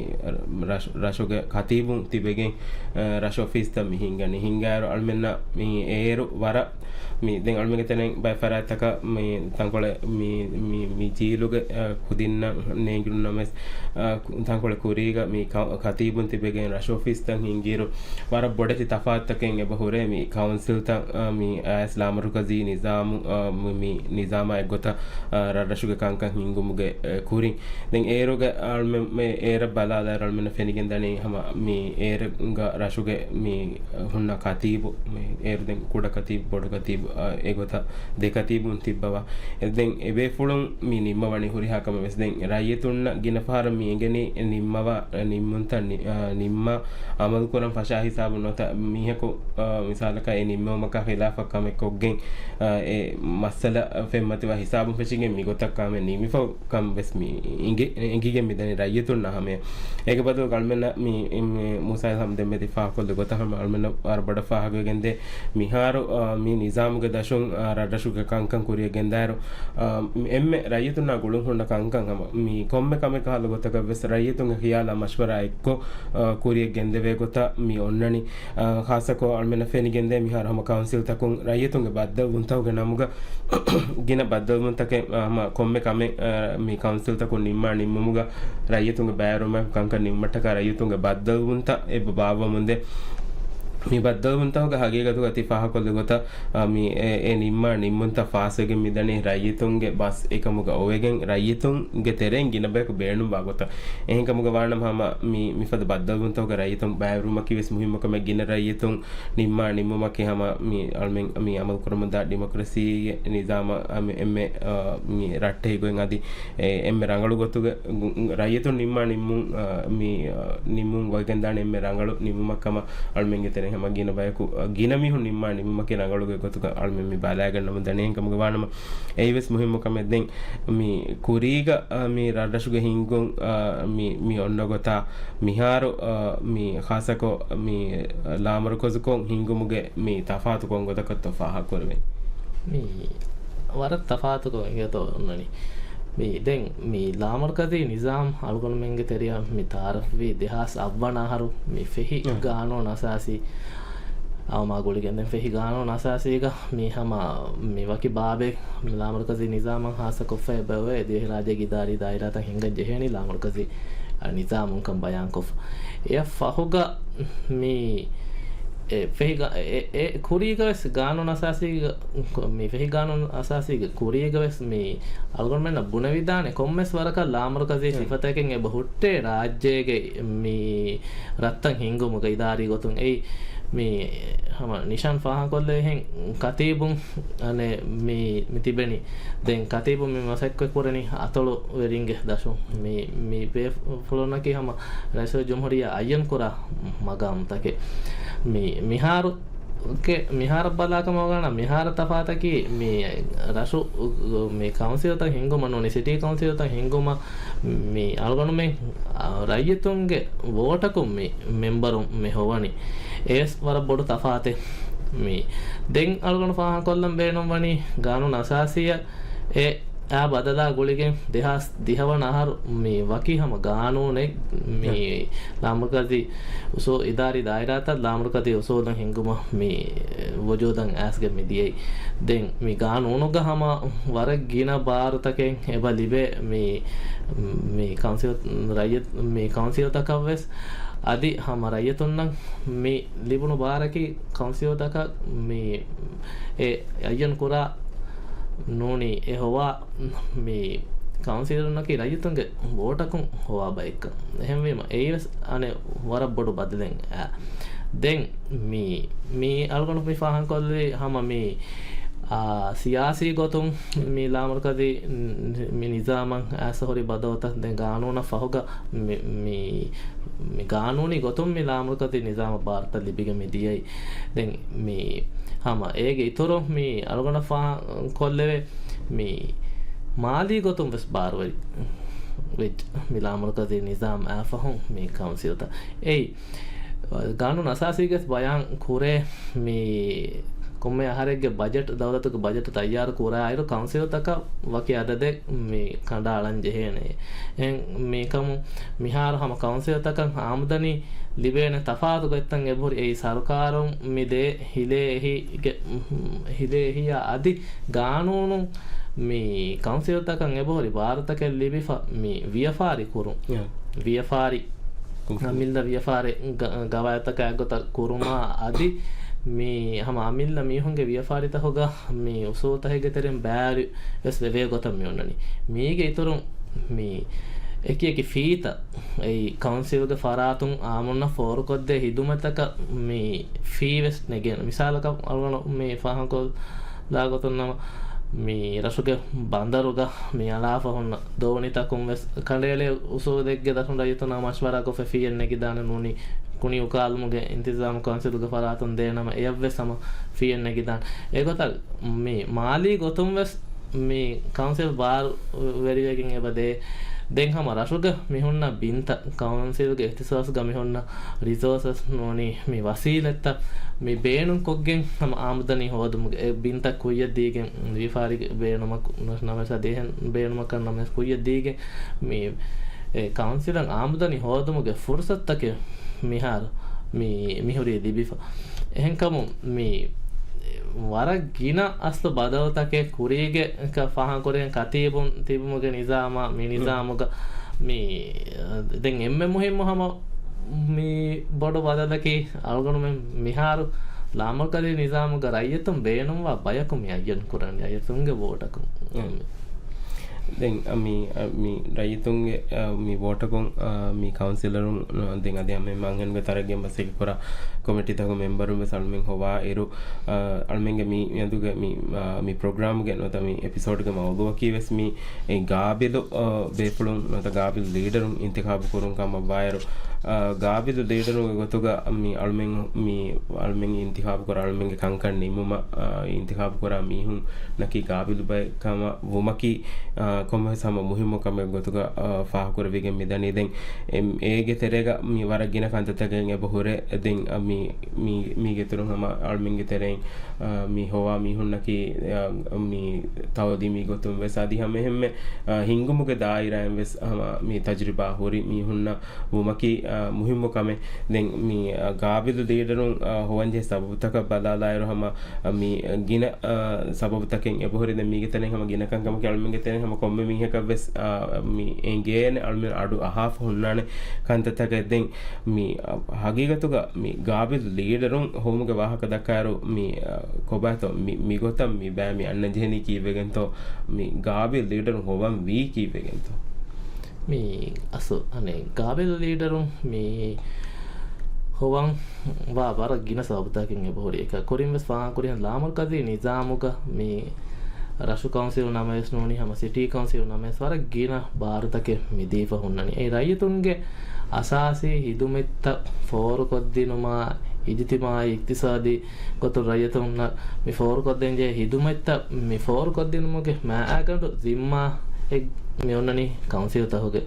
ރަށް-، ރަށުގެ ކަތީބުން ތިބެގެން، އާ، ރަށު އޮފީސްތައް މި ހިންގަނީ. ހިންގާއިރު އަޅުމެންނަށް މި އޭރު ވަރަށް މި ދެން އަޅުމެންގެ ތެރެއިން ބައެއް ފަރާތްތަކަށް މި ތަންކޮޅެއް މި، މި، މި ޖީލުގެ، އާ، ކުދިންނަށް ނޭނގުނުނަމަވެސް، އާ، ކު-، ތަންކޮޅެއް ކުރީގަ މި ކަ-، ކަތީބުން ތިބެގެން ރަށު އޮފީސްތައް ހިންގިއިރު، ވަރަށް ބޮޑެތި ތަފާތުތަކެއް އެބަ ހުރޭ. މި ކައުންސިލްތައް، އާ، މި އައިސް ލާމަރުކަޒީ ނިޒާމު، އާ، މި، މި ނިޒާމާ އެއްގޮތަށް، އާ، ރަށްރަށުގެ ކަންކަން ހިންގުމުގެ، އެ، ކުރިން. ދެން އޭރުގެ އަޅުމެން މެ-، އޭރަށް ބަލާލާއިރު އަޅުމެންނަށް ފެނިގެންދަނީ ހަމަ މި އޭރުގަ ރަށުގެ މި ހުންނަ ކަތީބު، މި އޭރު ދެން ކުޑަ ކަތީބު، ބޮޑު ކަތީބު، އާ، އެގޮތަށް ދެ ކަތީބުން ތިއްބަވާ. އެ ދެން އެބޭފުޅުން މި ނިންމަވަނީ ހުރިހާ ކަމެއް ވެސް. ދެން ރައްޔިތުންނަށް ގިނަ ފަހަރަށް މި އެނގެނީ ނިންމަވާ، ނިންމުންތައް ނި-، އާ، ނިންމާ އަމަލު ކުރަން ފަށާ ހިސާބުން ނުވަތަ މީހަކު، އާ، މިސާލަކަށް އެ ނިންމުމަކާ ޚިލާފަށް ކަމެއް ކޮށްގެން، އާ، އެ މައްސަލަ ފެންމަތިވާ ހިސާބުން ފެށިގެން މިގޮތަށް ކަމެއް ނިމިފަ ކަން ވެސް މި އިނގި-، އެނގިގެން މިދަނީ ރައްޔިތުންނާ ހަމަޔަށް. އޭގެ ބަދަލު އަޅުމެންނަށް މި، މި މޫސާ އިލްހާމް ދެންމެ ތި ފާހަގަކޮށްލި ގޮތަށް ހަމަ އަޅުމެންނަށް ވަރަށް ބޮޑަށް ފާހަގަވެގެންދޭ މިހާރު، އާ، މި ނިޒާމުގެ ދަށުން، އާ، ރަށްރަށުގެ ކަންކަން ކުރިޔަށް ގެންދާއިރު، އާ، އެންމެ ރައްޔިތުންނާ ގުޅުން ހުންނަ ކަންކަން ހަމަ މި ކޮންމެ ކަމެއް ކަހަލަ ގޮތަކަށް ވެސް ރައްޔިތުންގެ ޚިޔާލާ މަޝްވަރާ އެއްކޮށް، އާ، ކުރިޔަށް ގެންދެވޭ ގޮތަށް މި އޮންނަނީ. އާ، ޚާއްސަކޮށް އަޅުމެންނަށް ފެނިގެންދޭ މިހާރު ހަމަ ކައުންސިލްތަކުން ރައްޔިތުންގެ ބައްދަލުވުންތަކުގެ ނަމުގަ ގިނަ ބައްދަލުވުންތަކެއް، އާ، ހަމަ ކޮންމެ ކަމެއް، އާ، މި ކައުންސިލްތަކުން ނިންމާ ނިންމުމުގަ ރައްޔިތުންގެ ބައިވެރިވުމާއެކު ކަންކަން ނިންމުމަށްޓަކާ ރައްޔިތުންގެ ބައްދަލުވުންތައް އެބަ ބާއްވަމުންދޭ. މި ބައްދަލުވުންތަކުގެ ހަގީގަތުގަ ތި ފާހަގަކޮށްލި ގޮތަށް، އާ، މި އެ، އެ ނިންމާ ނިންމުންތައް ފާސްވެގެން މިދަނީ ރައްޔިތުންގެ ބަސް އެކަމުގަ އޮވެގެން ރައްޔިތުންގެ ތެރެއިން ގިނަ ބަޔަކު ބޭނުންވާ ގޮތަށް. އެހެންކަމުގަ ވާނަމަ ހަމަ މި، މިފަދަ ބައްދަލުވުންތަކުގަ ރައްޔިތުން ބައިވެރިވުމަކީ ވެސް މުހިއްމު ކަމެއް. ގިނަ ރައްޔިތުން ނިންމާ ނިންމުމަކީ ހަމަ މި އަޅުމެން މި އަމަލު ކުރަމުންދާ ޑިމޮކްރަސީގެ ނިޒާމަށް އަ، މި އެންމެ، އަ، މި ރައްޓެހި ގޮތް އަދި އެ، އެންމެ ރަނގަޅު ގޮތުގެ ގު-، ރައްޔިތުން ނިންމާ ނިންމުން، އަ، މި، އަ، ނިންމުން ވެގެންދާނެ އެންމެ ރަނގަޅު ނިންމުމަށް ކަމަށް އަޅުމެންގެ ތެރެއިން ހަމަ ގިނަ ބަޔަކު، އަ، ގިނަ މީހުން ނިންމާ ނިންމުމަކީ ރަނގަޅުގެ ގޮތުގަ އަޅުމެން މި ބަލާގަންނަމުން ދަނީ. އެހެންކަމުގަ ވާނަމަ އެއީ ވެސް މުހިއްމު ކަމެއް. ދެން މި ކުރީގަ، އަ، މި ރަށްރަށުގެ ހިންގުން، އަ، މި، މި އޮންނަ ގޮތާ މިހާރު، އަ، މި ޚާއްސަކޮށް މި ލާމަރުކަޒުކޮށް ހިންގުމުގެ މި ތަފާތު ކޮން ގޮތަކަށްތޯ ފާހަގަކުރެވެން؟ މި ވަރަށް ތަފާތުކޮށް އިނގޭތޯ އޮންނަނީ. މި ދެން މި ލާމަރުކަޒީ ނިޒާމް އަޅުގަނޑުމެންގެ ތެރެއަށް މި ތައާރަފްވީ ދެހާސް އަށްވަނަ އަހަރު މި ފެހި ގާނޫނު އަސާސީ އައުމާ ގުޅިގެން ދެން ފެހި ގާނޫނު އަސާސީގަ މި ހަމަ މި ވަކި ބާބެއް މި ލާމަރުކަޒީ ނިޒާމަށް ހާއްސަކޮށްފަ އެބަ އޮވޭ. ދިވެހިރާއްޖޭގެ އިދާރީ ދާއިރާތައް ހިންގަން ޖެހޭނީ ލާމަރުކަޒީ، އަ، ނިޒާމުންކަން ބަޔާންކޮށްފަ. އެއަށް ފަހުގަ މި އެ ފެހި ގާ-، އެ، އެ، އެ ކުރީގަ ވެސް ގާނޫނު އަސާސީގަ، މި ފެހި ގާނޫނު އަސާސީގެ ކުރީގަ ވެސް މި އަޅުގަނޑުމެންނަށް ބުނެވިދާނެ ކޮންމެސް ވަރަކަށް ލާމަރުކަޒީ ސިފަތަކެއް އެބަ ހުއްޓޭ ރާއްޖޭގެ މި ރަށްތައް ހިންގުމުގަ އިދާރީ ގޮތުން. އެއީ މި ހަމަ ނިޝާން ފާހަގަކޮށްލެވިހެން ކަތީބުން އަނެއް މި، މި ތިބެނީ. ދެން ކަތީބު މި މަސައްކަތް ކުރަނީ އަތޮޅުވެރިންގެ ދަށުން. މި، މި ބޭފުޅުންނަކީ ހަމަ ރައީސުލްޖުމްހޫރިއްޔާ އައްޔަން ކުރާ މަގާމުތަކެއް. މި، މިހާރު ކެ-، މިހާރަށް ބަލާކަމަށް ވާނަ މިހާރަށް ތަފާތަކީ މި ރަށު، މި ކައުންސިލްތައް ހިންގުމަށް ނޫނީ، ސިޓީ ކައުންސިލްތައް ހިންގުމަށް މި އަޅުގަނޑުމެން، އަ، ރައްޔިތުންގެ ވޯޓަކުން މި މެމްބަރުން މި ހޮވަނީ. އެވެސް ވަރަށް ބޮޑު ތަފާތެއް. މި ދެން އަޅުގަނޑު ފާހަގަކޮށްލަން ބޭނުންވަނީ ގާނޫނު އަސާސީއަށް އެ އާ ބަދަލާ ގުޅިގެން ދެހާސް ދިހަ ވަނަ އަހަރު މި ވަކި ހަމަ ގާނޫނެއް މި ލާމަރުކަޒީ އުސޫ-، އިދާރީ ދާއިރާތައް ލާމަރުކަޒީ އުސޫލުން ހިންގުމަށް މި ވުޖޫދަށް އައިސްގެން މި ދިޔައީ. ދެން މި ގާނޫނުގަ ހަމަ ވަރަށް ގިނަ ބާރުތަކެއް އެބަ ލިބޭ މި، މި ކައުންސިލް ރައްޔިތް، މި ކައުންސިލްތަކަށް ވެސް އަދި ހަމަ ރައްޔިތުންނަށް މި ލިބުނު ބާރަކީ ކައުންސިލްތަކަށް މި އެ އައްޔަން ކުރާ ނޫނީ އެ ހޮވާ މި ކައުންސިލަރުންނަކީ ރައްޔިތުންގެ ވޯޓަކުން ހޮވާ ބައެއްކަން. އެހެންވީމަ، އެއީވެސް އަނެއް ވަރަށް ބޮޑު ބަދަލެއް. އާ، ދެން މި، މި އަޅުގަނޑު މި ފާހަގަކޮށްލި ހަމަ މި، އާ، ސިޔާސީ ގޮތުން މި ލާމަރުކަޒީ މި ނިޒާމަށް އައިސް ހުރި ބަދަލުތައް ދެން ގާނޫނަށް ފަހުގަ މި، މި، މި ގާނޫނީ ގޮތުން މި ލާމަރުކަޒީ ނިޒާމަށް ބާރުތައް ލިބިގެން މި ދިޔައީ. ދެން މި ހަމަ އޭގެ އިތުރު މި އަޅުގަނޑަށް ފާހަގަކޮށްލެވޭ، މި މާލީ ގޮތުން ވެސް ބާރުވެރި ވެއްޖެ މި ލާމަރުކަޒީ ނިޒާމް އާފަހުން މި ކައުންސިލްތައް. އެއީ، ގާނޫނު އަސާސީގެ ބަޔާން ކުރޭ މި ކޮންމެ އަހަރެއްގެ ބަޖެޓް، ދައުލަތުގެ ބަޖެޓް ތައްޔާރު ކުރާއިރު، ކައުންސިލްތަކަށް ވަކި އަދަދެއް މި ކަނޑައަޅަން ޖެހޭނެ. އެހެން މިކަމު މިހާރު ހަމަ ކައުންސިލްތަކަށް އާމްދަނީ ލިބޭނެ ތަފާތު ގޮތްތައް އެބަހުރި. އެއީ، ސަރުކާރުން މި ދޭ ހިލޭ އެހީގެ، ހިލޭ އެހީއާ އަދި ގާނޫނުން މި ކައުންސިލްތަކަށް އެބަހުރި ބާރުތަކެއް ލިބިފަ މި ވިޔަފާރި ކުރުން. ޔާ. ވިޔަފާރި، ކުންފުނި. އަމިއްލަ ވިޔަފާރި ގަ-، ގަވާއިދުތަކާ އެއްގޮތަށް ކުރުމާ އަދި މި ހަމަ އަމިއްލަ މީހުންގެ ވިޔަފާރިތަކުގަ މި އުސޫލުތަކެއްގެ ތެރެއިން ބައިވެރި ވެސް ވެވޭ ގޮތަށް މި އޮންނަނީ. މީގެ އިތުރުން މި އެކި އެކި ފީތައް، އެއީ ކައުންސިލްގެ ފަރާތުން އާއްމުންނަށް ފޯރުކޮށްދޭ ހިދުމަތްތަކަށް މި ފީ ވެސް ނެގޭނެ. މިސާލަކަށް އަޅުގަނޑު މި ފާހަގަކޮށްލާ ގޮތުން ނަމަ، މި ރަށުގެ ބަނދަރުގަ މި އަޅާފަ ހުންނަ ދޯނިތަކުން ވެސް ކަނޑައެޅޭ އުސޫލެއްގެ ދަށުން ރައްޔިތުންނާ މަޝްވަރާކޮށްފަ ފީއެއް ނެގިދާނެ. ނޫނީ ކުނި އުކާލުމުގެ އިންތިޒާމު ކައުންސިލުގެ ފަރާތުން ދޭނަމަ، އެޔަށްވެސް ހަމަ ފީއެއް ނެގިދާނެ. އެގޮތަށް މި މާލީ ގޮތުން ވެސް މި ކައުންސިލް ބާރު ވެރިވެގެން އެބަ ދޭ. ދެން ހަމަ ރަށުގަ މި ހުންނަ ބިންތައް، ކައުންސިލްގެ އިހްތިސާސްގަ މި ހުންނަ ރިސޯސަސް ނޫނީ މި ވަސީލަތްތައް މި ބޭނުންކޮށްގެން ހަމަ އާމްދަނީ ހޯދުމުގެ އެ ބިންތައް ކުއްޔަށް ދީގެން ވިޔަފާރި ބޭނުމަކު ނަމަވެސް އަދި އެހެން ބޭނުމަކަށް ނަމަވެސް ކުއްޔަށް ދީގެން މި އެ ކައުންސިލަށް އާމްދަނީ ހޯދުމުގެ ފުރުސަތުތަކެއް މިހާރު މި، މިހުރީ ލިބިފަ. އެހެންކަމުން މި ވަރަށް ގިނަ އަސްލު ބަދަލުތަކެއް ކުރީގެ ކަ-، ފާހަގަކުރިގެން ކަތީބުން ތިބުމުގެ ނިޒާމާ، މި ނިޒާމުގަ މި ދެން އެންމެ މުހިއްމު ހަމަ މި ބޮޑު ބަދަލަކީ އަޅުގަނޑުމެން މިހާރު ލާމަރުކަޒީ ނިޒާމުގަ ރައްޔިތުން ބޭނުންވާ ބަޔަކު މި އައްޔަން ކުރަނީ ރައްޔިތުންގެ ވޯޓަކުން. ދެން، އަ، މި، އަ، މި ރައްޔިތުންގެ، އަ، މި ވޯޓަކުން، އަ، މި ކައުންސިލަރުން، އަ، ދެން އަދި ހަމަ އަންހެނުންގެ ތަރައްގީ މަސައްކަތް ކުރާ ކޮމިޓީތަކުގެ މެމްބަރުން ވެސް އަޅުމެން ހޮވާއިރު، އަ، އަޅުމެންގެ މި މިއަދުގެ މި، އަ، މި ޕްރޮގްރާމްގެ ނުވަތަ މި އެޕިސޯޑްގެ މައުޟޫއަކީ ވެސް މި އެ ގާބިލު، އަ، ބޭފުޅުން ނުވަތަ ގާބިލު ލީޑަރުން އިންތިޚާބު ކުރުން ކަމަށްވާއިރު، އަ، ގާބިލު ލީޑަރުންގެ ގޮތުގަ މި އަޅުމެން މި އަޅުމެން އިންތިޚާބު ކުރާ އަޅުމެންގެ ކަންކަން ނިމުމަށް، އަ، އިންތިޚާބު ކުރާ މީހުންނަކީ ގާބިލު ބައެއް ކަމަށް ވުމަކީ، އާ، ކޮންމެވެސް ހަމަ މުހިއްމު ކަމެއް ގޮތުގަ، އާ، ފާހަގަކުރެވިގެން މިދަނީ. ދެން އެ-، އޭގެ ތެރޭގަ މި ވަރަށް ގިނަ ކަންތައްތަކެއް އެބަ ހުރޭ. ދެން، އަ، މި-، މި-، މީގެ އިތުރުން ހަމަ އަޅުމެންގެ ތެރެއިން، އާ، މި ހޮވާ މީހުންނަކީ، އާ، މި ތައުލީމީ ގޮތުން ވެސް އަދި ހަމަ އެހެންމެ، އާ، ހިންގުމުގެ ދާއިރާއިން ވެސް ހަމަ މި ތަޖުރިބާ ހުރި މީހުންނަށް ވުމަކީ، އާ، މުހިއްމު ކަމެއް. ދެން މި، އާ، ގާބިލު ލީޑަރުން، އާ، ހޮވަންޖެހޭ ސަބަބުތަކަށް ބަލާލާއިރު ހަމަ، އާ، މި ގިނަ، އާ، ސަބަބުތަކެއް އެބަހުރި. ދެން މީގެ ތެރެއިން ހަމަ ގިނަ ކަންކަމަކީ އަޅުމެންގެ ތެރެއިން ހަމަ ކޮންމެ މީހަކަށް ވެސް، އާ، މި އެނގޭނެ އަޅުމެން އަޑު އަހާފަ ހުންނާނެ ކަންތައްތަކެއް. ދެން މި، އާ، ހަގީގަތުގަ މި ގާބިލު ލީޑަރުން ހޮވުމުގެ ވާހަކަ ދައްކާއިރު މި، އާ، ކޮބާތޯ މި، މިގޮތަށް މި ބައި މި އަންނަން ޖެހެނީ ކީއްވެގެންތޯ؟ މި ގާބިލު ލީޑަރުން ހޮވަން ވީ ކީއްވެގެންތޯ؟ މި އަސްލު އަނެއް ގާބިލު ލީޑަރުން މި ހޮވަން ވާ ވަރަށް ގިނަ ސަބަބުތަކެއް އެބަހުރި. އެކަ ކުރިން ވެސް ފާހަގަކުރިހެން ލާމަރުކަޒީ ނިޒާމުގަ މި ރަށު ކައުންސިލު ނަމަވެސް ނޫނީ ހަމަ ސިޓީ ކައުންސިލު ނަމަވެސް ވަރަށް ގިނަ ބާރުތަކެއް މި ދީފަ ހުންނަނީ. އެ ރައްޔިތުންގެ އަސާސީ ހިދުމަތްތައް ފޯރުކޮށްދިނުމާ، އިޖުތިމާއީ އިޤްތިޞާދީ ގޮތުން ރައްޔިތުންނަށް މި ފޯރުކޮށްދޭންޖެހޭ ހިދުމަތްތައް މި ފޯރުކޮށްދިނުމުގެ މައިގަނޑު ޒިންމާއެއް މި އޮންނަނީ ކައުންސިލްތަކުގެ.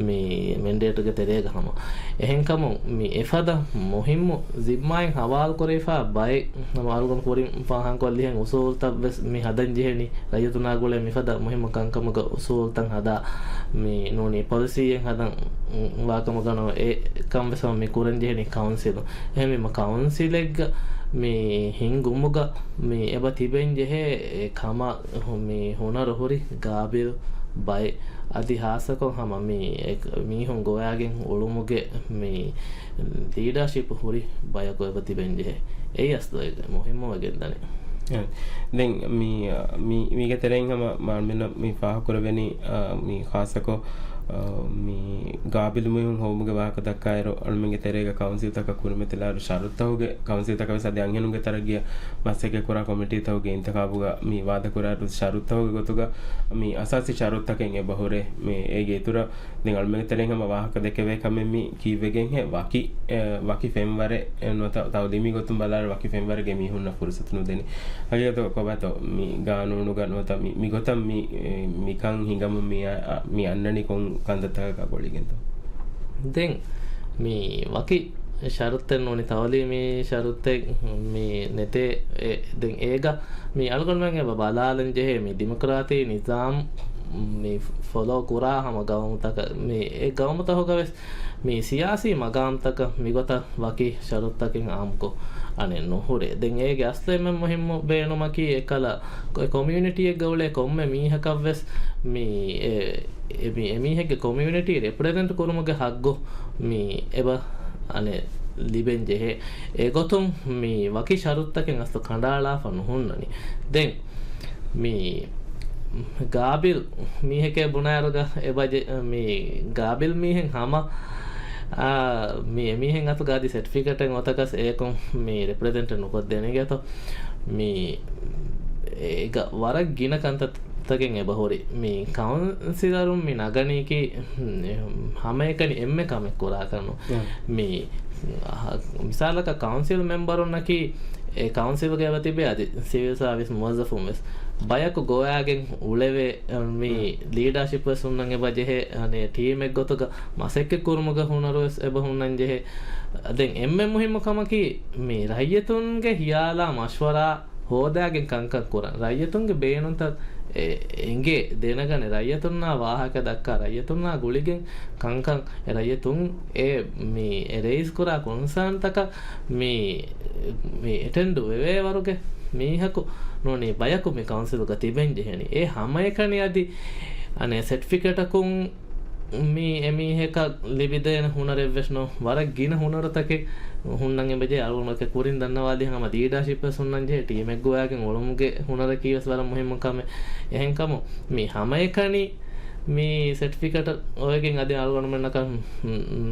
މި މެންޑޭޓުގެ ތެރޭގަ ހަމަ. އެހެންކަމުން މި އެފަދަ މުހިއްމު ޒިންމާއެއް ހަވާލުކުރެވިފާ ބައެއް ހަމަ އަޅުގަނޑު ކުރިން ފާހަގަކޮށްލިހެން އުސޫލުތައް ވެސް މި ހަދަން ޖެހެނީ. ރައްޔިތުންނާ ގުޅޭ މިފަދަ މުހިއްމު ކަންކަމުގެ އުސޫލުތައް ހަދާ މި ނޫނީ ޕޮލިސީއެއް ހަދަން ވާކަމުގަ ނޫން އެ ކަން ވެސް ހަމަ މި ކުރަން ޖެހެނީ ކައުންސިލުން. އެހެންވީމަ ކައުންސިލެއްގަ މި ހިންގުމުގަ މި އެބަ ތިބެން ޖެހޭ އެ ކަމަށް ހު-، މި ހުނަރު ހުރި ގާބިލް ބައެއް އަދި ހާއްސަކޮށް ހަމަ މި އެ-، މީހުން ގޮވާގެން އުޅުމުގެ މި ލީޑާޝިޕް ހުރި ބަޔަކު އެބަ ތިބެން ޖެހޭ. އެއީ އަސްލު އެ މުހިއްމުވެގެން ދަނީ. އެ، ދެން މި، މި، މީގެ ތެރެއިން ހަމަ މާ-، މި ފާހަގަކުރެވެނީ، އާ، މި ޚާއްޞަކޮށް، އާ، މި ގާބިލް މީހުން ހޮވުމުގެ ވާހަކަ ދައްކާއިރު، އަޅުމެންގެ ތެރޭގަ ކައުންސިލްތަކަށް ކުރިމަތިލާއިރު ޝަރުތުތަކުގެ، ކައުންސިލްތަކަށް ވެސް އަދި އަންހެނުންގެ ތަރައްގީއަށް މަސައްކަތްކުރާ ކޮމިޓީތަކުގެ އިންތިޚާބުގަ މި ވާދަކުރާއިރު ޝަރުތުތަކުގެ ގޮތުގަ މި އަސާސީ ޝަރުތުތަކެއް އެބަ ހުރޭ. މި އޭގެ އިތުރަށް ދެން އަޅުމެންގެ ތެރެއިން ހަމަ ވާހަކަ ދެކެވޭ ކަމެއް މި ކީއްވެގެންހޭ ވަކި، އެ، ވަކި ފެންވަރެއް، އެ، ނުވަތަ ތައުލީމީ ގޮތުން ބަލާއިރު ވަކި ފެންވަރެއްގެ މީހުންނަށް ފުރުސަތު ނުދެނީ. ހަގީގަތުގަ ކޮބާތޯ މި ގާނޫނުގަ ނުވަތަ މި، މިގޮތަށް މި، އެ، މިކަން ހިނގަމުން މި އަ-، އަ-، މި އަންނަނީ ކޮން ކަންތައްތަކަކާ ގުޅިގެންތޯ؟ ދެން މި ވަކި ޝަރުތެއް ނޫނީ ތައުލީމީ ޝަރުތެއް މި ނެތޭ. އެ، ދެން އޭގަ މި އަޅުގަނޑުމެން އެބަ ބަލާލަން ޖެހޭ މި ޑިމޮކްރާތީ ނިޒާމް މި ފޮލޯ ކުރާ ހަމަ ގައުމުތަކަށް، މި އެ ގައުމުތަކުގަ ވެސް މި ސިޔާސީ މަގާމްތަކަށް މިގޮތަށް ވަކި ޝަރުތަކެއް އާއްމުކޮށް އަނެއް ނުހުރޭ. ދެން އޭގެ އަސްލު އެންމެ މުހިއްމު ބޭނުމަކީ އެކަލަ ކޮ-، ކޮމިއުނިޓީއެއްގަ އުޅޭ ކޮންމެ މީހަކަށް ވެސް މި އެ، އެ މި އެމީހެއްގެ ކޮމިއުނިޓީ ރެޕްރެޒެންޓް ކުރުމުގެ ހައްގު މި އެބަ އަނެއް ލިބެން ޖެހޭ. އެގޮތުން މި ވަކި ޝަރުތަކެއް އަސްލު ކަނޑައަޅާފަ ނުހުންނަނީ. ދެން މި ގާބިލް މީހެކޭ ބުނާއިރުގަ އެބަޖެ-، މި ގާބިލް މީހެއް ހަމަ، އާ، މި އެމީހެއް އަތުގަ އަދި ސެޓްފިކެޓެއް އޮތަކަސް އެޔަކުން މި ރެޕްރެޒެންޓެއް ނުކޮށްދޭނެގެތޯ. މި އޭގަ ވަރަށް ގިނަ ކަންތައްތަކެއް އެބަހުރި. މި ކައުންސިލަރުން މި ނަގަނީކީ ހަމައެކަނި އެންމެ ކަމެއް ކުރާކަށްނު. މި މިސާލަކަށް ކައުންސިލް މެމްބަރުންނަކީ އެ ކައުންސިލްގަ އެބަ ތިބޭ އަދި ސިވިލް ސާވިސް މުވައްޒަފުން ވެސް ބަޔަކު ގޮވާގެން އުޅެވޭ. މި ލީޑާޝިޕް ވެސް ހުންނަން އެބަ ޖެހޭ. އަނެ ޓީމެއް ގޮތުގަ މަސައްކަތް ކުރުމުގެ ހުނަރު ވެސް އެބަ ހުންނަން ޖެހޭ. ދެން އެންމެ މުހިއްމު ކަމަކީ މި ރައްޔިތުންގެ ހިޔާލާ މަޝްވަރާ ހޯދާގެން ކަންކަން ކުރަން. ރައްޔިތުންގެ ބޭނުންތައް އެ-، އެނގޭ ދެނެގަނެ، ރައްޔިތުންނާ ވާހަކަ ދައްކާ، ރައްޔިތުންނާ ގުޅިގެން ކަންކަން، ރައްޔިތުން އެ މި އެ ރައިސް ކުރާ ކޮންސާންތަކަށް މި، މި އެޓެންޑް ވެވޭ ވަރުގެ މީހަކު ނޫނީ ބަޔަކު މި ކައުންސިލްގަ ތިބެން ޖެހެނީ. އެ ހަމައެކަނި އަދި އަނެއް ސެޓްފިކެޓަކުން މި އެމީހަކަށް ލިބިދޭނެ ހުނަރެއްވެސް ނޫން. ވަރަށް ގިނަ ހުނަރުތަކެއް ހުންނަން އެބަޖެހޭ. އަޅުގަނޑު ކުރިން ދަންނަވާލި ހަމަ ލީޑާޝިޕް ވެސް ހުންނަން ޖެހޭ. ޓީމެއް ގޮވާގެން އުޅުމުގެ ހުނަރަކީ ވެސް ވަރަށް މުހިއްމު ކަމެއް. އެހެންކަމުން މި ހަމައެކަނި މި ސެޓްފިކެޓް އޮވެގެން އަދި އަޅުގަނޑުމެންނަކަށް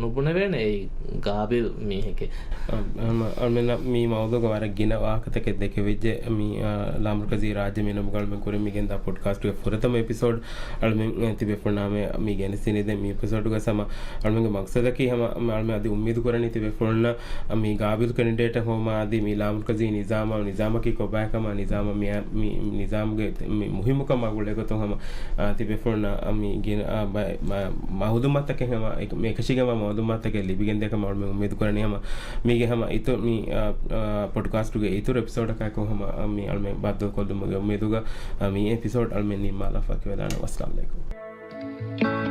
ނުބުނެވޭނެ އެއީ ގާބިލް މީހެކޭ. އަ، ހަމަ އަޅުމެންނަށް މި މައުޟޫގަ ވަރަށް ގިނަ ވާހަކަތަކެއް ދެކެވިއްޖެ. މި، އަ، ލާމަރުކަޒީ ރާއްޖެ މި ނަމުގަ އަޅުމެން ކުރިން މި ގެންދާ ޕޮޑްކާސްޓުގެ ފުރަތަމަ އެޕިސޯޑް އަޅުމެން، އެ، ތިބޭފުޅުންނާމެ މި ގެނެސްދިނީ. ދެން މި އެޕިސޯޑުގަ ހަމަ އަޅުމެންގެ މަގްސަދަކީ ހަމަ، މި އަޅުމެން އަދި އުއްމީދު ކުރަނީ ތިބޭފުޅުންނަށް މި ގާބިލް ކެނޑިޑޭޓަށް ހޮވުމާ އަދި މި ލާމަރުކަޒީ ނިޒާމާ، ނިޒާމަކީ ކޮބާކަމާ، ނިޒާމަށް މި، މި ނިޒާމުގެ މި މުހިއްމުކަމާ ގުޅޭ ގޮތުން ހަމަ، އާ، ތިބޭފުޅުންނަށް މި ގިނަ، އާ، މަ-، މަ-، މައުލޫމާތުތަކެއް ހަމަ އެކަށީގެންވާ މައުލޫމާތުތަކެއް ލިބިގެންދޭކަމަށް އަޅުމެން އުއްމީދު ކުރަނީ. ހަމަ މީގެ ހަމަ އިތު-، މި، އާ، އާ، ޕޮޑްކާސްޓުގެ އިތުރު އެޕިސޯޑަކާއެކު ހަމަ، އާ، މި އަޅުމެން ބައްދަލުކޮށްލުމުގެ އުއްމީދުގަ، އާ، މި އެޕިސޯޑް އަޅުމެން ނިންމާލަފާ ކިޔަވަދާނަން. ވައްސަލާމް އަލައިކުމް.